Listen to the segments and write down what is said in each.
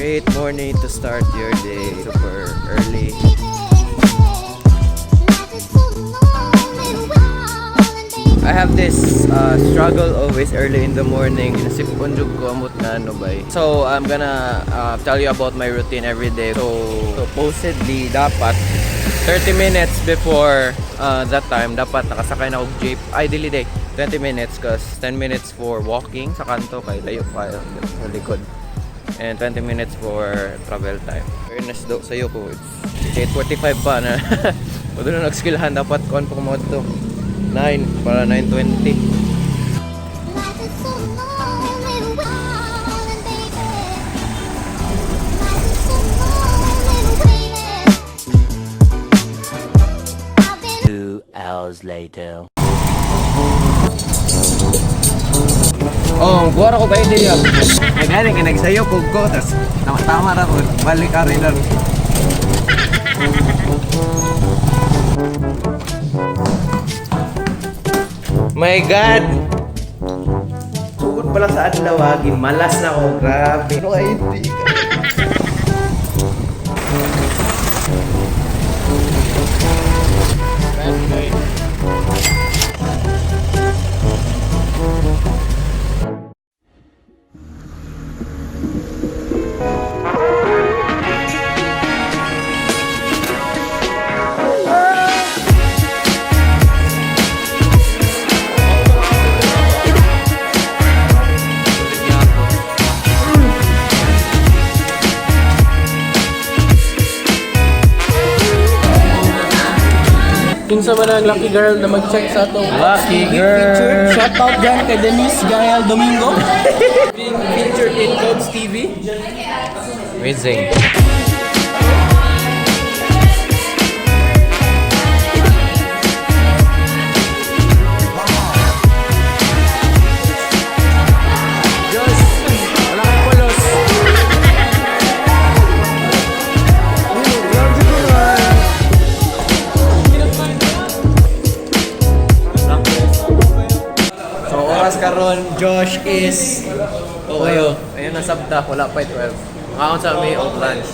Great morning to start your day. Super early. I have this struggle always early in the morning. Nasipon jud ko amot nga ano bay. So I'm gonna tell you about my routine every day. So supposedly dapat 30 minutes before that time dapat nakasakay na og jeep. Ay, dili day. 20 minutes cause 10 minutes for walking sa kanto kay layo pa sa likod. And 20 minutes for travel time. Fairness do sa'yo ko, it's 8:45 pa na. Wala na nagskilhan, dapat kon pa mo to. 9 para 9:20. 2 hours later. Oh, kuha ko ba idea? Ay gani kay nagsayo ko ko tas tama ra ko balik ka rin lang. My God! Sugod pala sa adlaw, ah. Gimalas na ako. Grabe. Ano ay hindi ka? Kinsa man ang lucky girl na mag-check sa atong Lucky girl! Shout out dyan kay Denise Gael Domingo. Being featured in Codes TV. Amazing. Diyos! Wala kang pulos! So oras karon Josh is. Oh, ayo. Ayun na sabta, wala pa 12. Makaon sa may og lunch.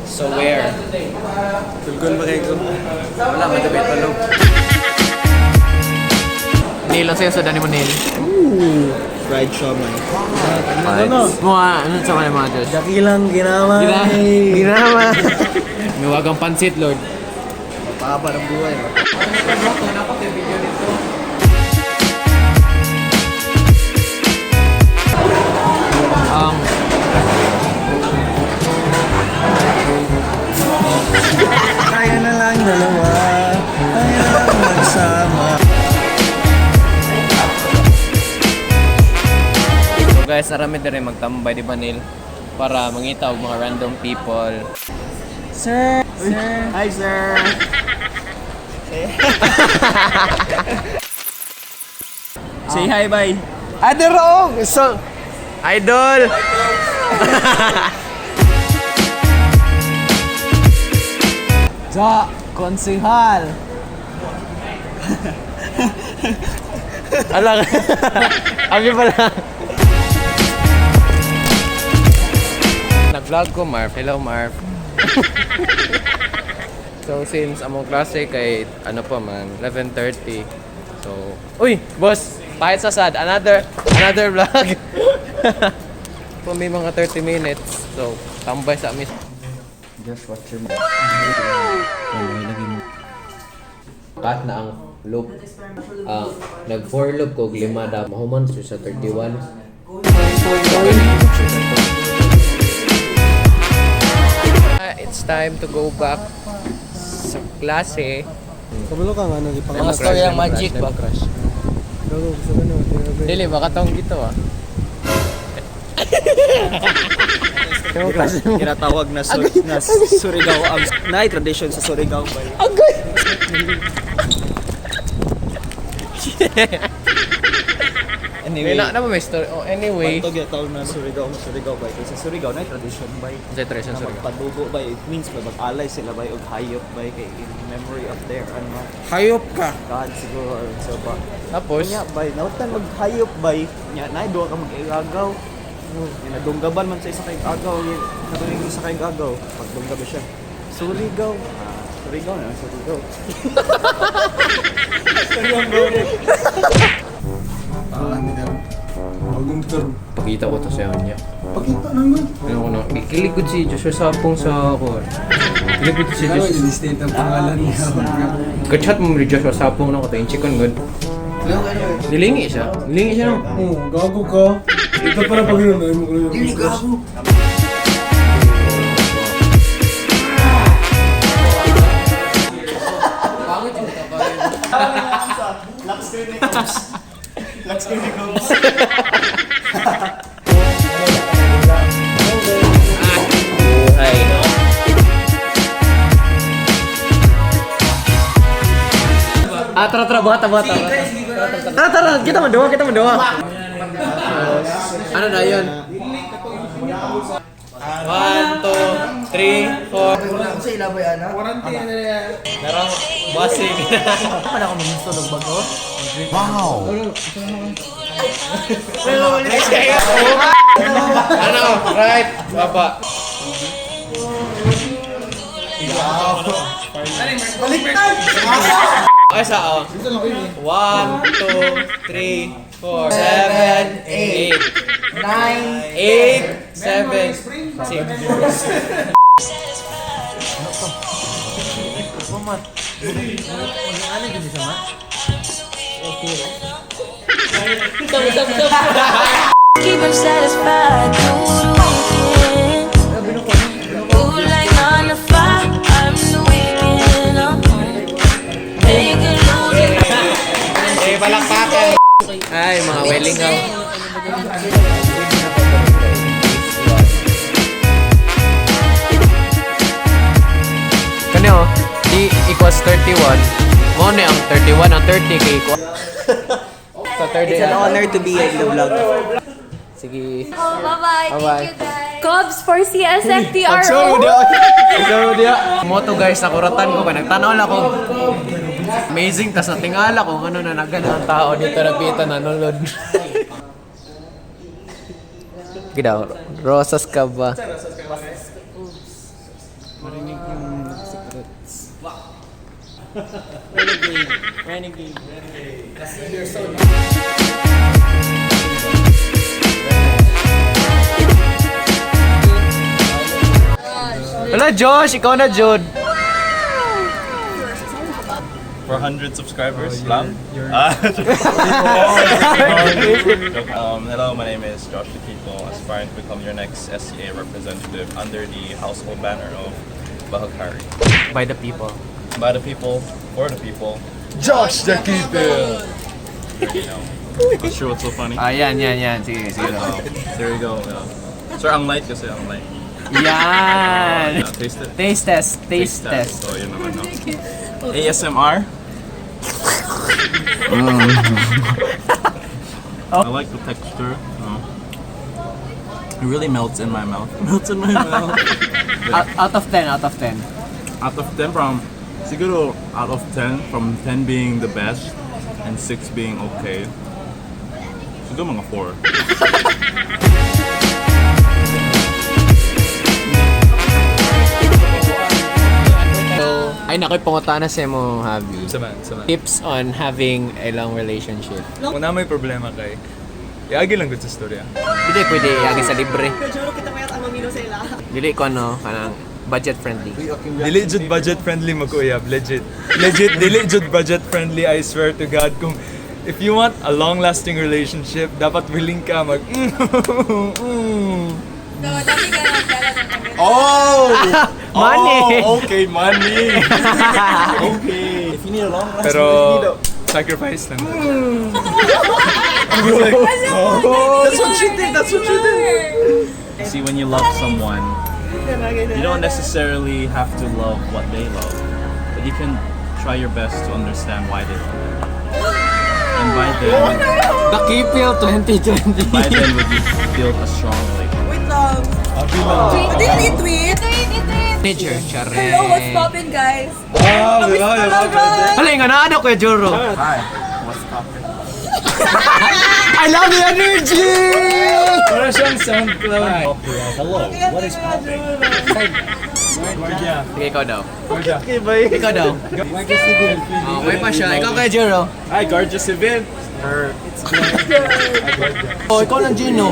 So where? Tulgon ba kayo? Wala man tabi tulog. Neil, ang sayo sa dani mo, Neil? Fried siomai. Ano? Mga, ano sa mga mga Josh? Dakilang ginamay. Ginama. Miwagang pansit, Lord. Pahaba ng buhay. Ang Kaya na lang dalawa. Kaya na lang magsama. So guys, arami na rin magtambay, di ba, Neil? Para mangita og mga random people. Sir! Sir! Hi, sir. Say hi, bye. Aderong! So, idol! Ja, konsihal. Ala, abi pala. Nag-vlog ko, Marv. Hello, Marv. So, since among klase kay, ano pa man, 11:30. So, uy, boss, pahit sa sad. Another vlog. So, may mga 30 minutes. So, tambay sa amin. Just watch your mouth. Cut na ang loop. Ah, nag 4 loop ko lima da mahuman siya sa 31. It's time to go back sa klase. Kabalo ka nga nang Mga story ang magic ba? Crush. Gago sa ano, Dili baka tong gito ah. Tinatawag na, na Surigao ang na tradition sa Surigao ba? Anyway, May na, na ba may story? Oh, anyway. Pantog yung tawag na Surigao, Surigao ba? Kasi sa Surigao na tradition ba? Sa tradition Na Surigao. magpadugo ba? It means ba mag-alay sila ba og hayop ba kay in memory of their ano Hayop ka. God siguro or so ba. Tapos, Nya bay, nautan maghayop bay. Nya na duha ka mag-iragaw. Nga nadunggaban man sa isa kay agaw, katong isa kay agaw, pagdunggab siya. Surigaw. Ah, Surigaw na, Surigaw. Pakita ko to sa niya. Pakita naman. Ano ko na, kilig ko si Joshua Sapong sa ako. Kilig ko si Ano, Joshua. in-state ang pangalan niya. Kachat mo ni Joshua Sapong na ko to, yung chicken good. Nilingi siya. Nilingi siya no. Oo, gago ka. Ito pala pag yun, ay mo ko yung gago. Pangit yung kakain. Lock screen ni Cubs. Lock screen ni Cubs. Buhay. Ah, tara, tara, bata, bata. Tara, tara, kita man duwa, kita man duwa. Ano na yun? 1, 2, 3, 4. Narang basing. Wala ko mag-install og bago. Ano? Right, baba. Baliktad! Ay, sa oh. 1, 2, 3, 4, 7, 8, 9, 8, 7, 6. Keep 'em satisfied through the weekend. Ooh, like 9 to 5, I'm the weekend. I'm Make a lose it. Eh, palakpakan! Ay, mga welingaw. Kani oh, D equals 31. Mo ni ang 31, ang 30 kay equal. Sa third It's an honor to be in the vlog. Sige. Oh, bye-bye. Bye-bye. Thank you, guys. Cubs for CSFTRO. Moto guys, nakuratan ko pa. Nagtanaw lang ako. Amazing, tas natingala ko ano na nagana ang tao dito na pita nanulod. Gida, rosas ka ba? Marinig yung secrets. Renegade. Renegade. Wala, Josh! Ikaw na, Jod! 400 subscribers lang. Ah, Hello, my name is Josh Lakito, aspiring to become your next SCA representative under the household banner of Bahakari. By the people. By the people, for the people. Josh the Keeper! You know. Not sure what's so funny. Ah, yan, yan, yan. Sige, sige. There you go. Sir, ang light kasi, ang light. Yan! Yeah, taste it. Taste test, taste test. So, yun naman, no? ASMR. I like the texture. No? It really melts in my mouth. Melts in my mouth. Out of 10, out of 10. Out of 10 from, siguro out of 10, from 10 being the best and 6 being okay. Siguro mga 4. So, ay nakoy pangutana sa mo, Javi. Saman, saman. Tips on having a long relationship. Kung na may problema kay, iagi lang gud sa storya. Hindi, pwede iagi sa libre. Dili ko ano, kanang budget friendly. Dili jud budget friendly maguyab, legit. Legit, dili jud budget friendly, I swear to God. Kung if you want a long-lasting relationship, dapat willing ka mag Oh! Money! Oh, okay, money! Okay. If you need a long lasting, Pero you need a sacrifice lang. That's what she did. That's what she did. See, when you love someone, you don't necessarily have to love what they love, but you can try your best to understand why they love it. And by then, The KPL 2020. by then, would you build a strong relationship? Wait lang. Did you tweet? Nature, chare. Hello, what's poppin', guys? Ah, Namiss ko lang, guys. Hala, nga na ano, Kuya Juro. Hi. What's poppin'? I love the energy! Para siyang SoundCloud. Hello, what is popping? Guardia. Sige, ikaw daw. Guardia. Ikaw daw. Oh, may pa siya. Ikaw kay Jero. Hi, Guardia Civil. Oh, ikaw lang, Gino.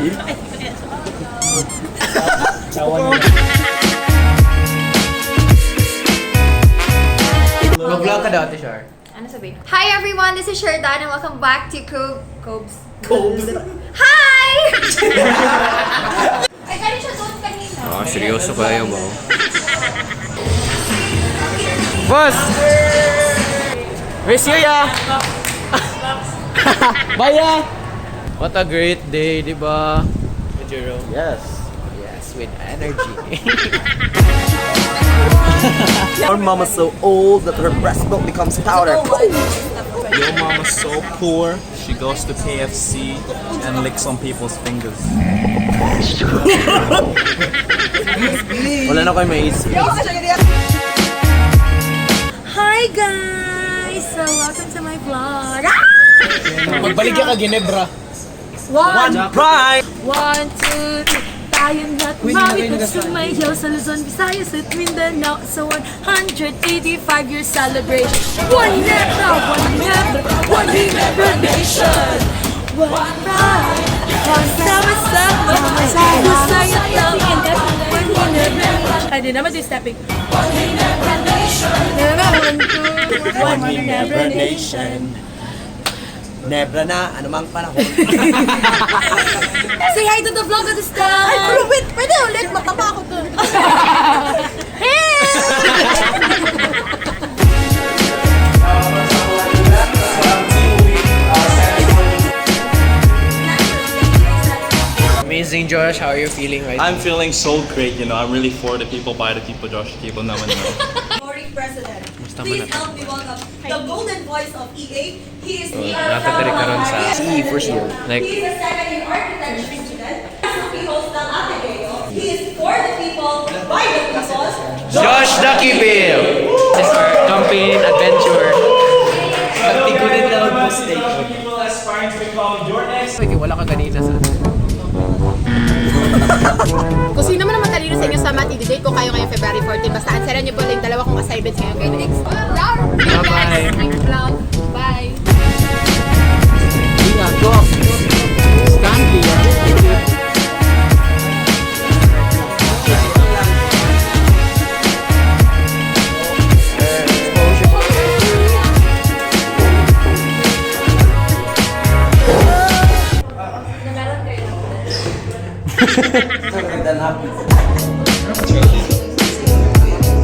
Mag-vlog ka daw, Ate Shar. Ano sabihin? Hi everyone, this is Sherdan and welcome back to Cobes. Cobes. Hi! Ay, galing siya doon kanina. Ah, seryoso kayo ba? Boss! Miss you, ya! Bye, ya! What a great day, di ba? Jero? Yes. Yes, with energy. Our mama's so old that her breast milk becomes powder. Your mama's so poor, she goes to KFC and licks on people's fingers. Wala na kayo maisip. Hi guys! So welcome to my vlog. Ah! Magbalik ka Ginebra. One, Pride! one, two, three. Tayo na't umawit at sumayaw sa Luzon, Visayas at Mindanao sa 185-year celebration. One Ginebra, one Ginebra, one Ginebra nation. One pride, one sama-sama, Visayas at Mindanao, one Ginebra. Ay, di naman di stepping. One Ginebra nation. One, two, one Ginebra nation. Nebra na, anumang panahon. Say hi to the vlog at this time. Ay, pero wait, pwede ulit. Matama ako dun. Hey! Amazing, Josh. How are you feeling right I'm feeling so great. I'm really for the people, by the people, Josh People, naman no. Boring president. Please help me welcome the golden voice of EA. He is the Napatari karon sa CE first year. Like, He is a second year architecture student. He hosts ng Ateneo. He is for the people, by the people. Josh Duckyville! This is our campaign adventure. Pagtigunin lang ang mistake. People aspiring to become your next Wait, wala ka ganina sa... Kung sino man ang matalino sa inyo sa math, i-date ko kayo ngayong February 14. Basta answeran niyo po lang yung dalawa kong assignments ngayong grade 6. Bye-bye. Vlog. Bye! Go! Stanley!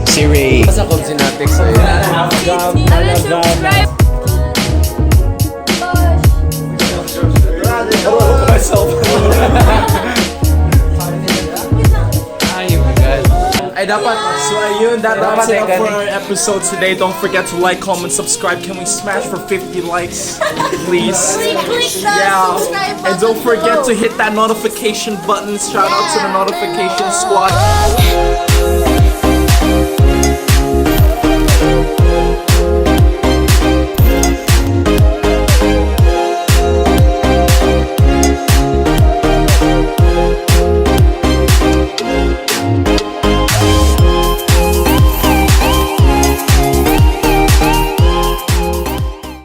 Si Ray. Sa Cobsynatics sa'yo. Ano, subscribe! Ay, my God. Ay, dapat. So ayun, that wraps it up for Dapat our episode today. Don't forget to like, comment, subscribe. Can we smash for 50 likes? Please. Click the Yeah. subscribe And don't forget to hit that notification button. Shout out to the notification squad. Oh,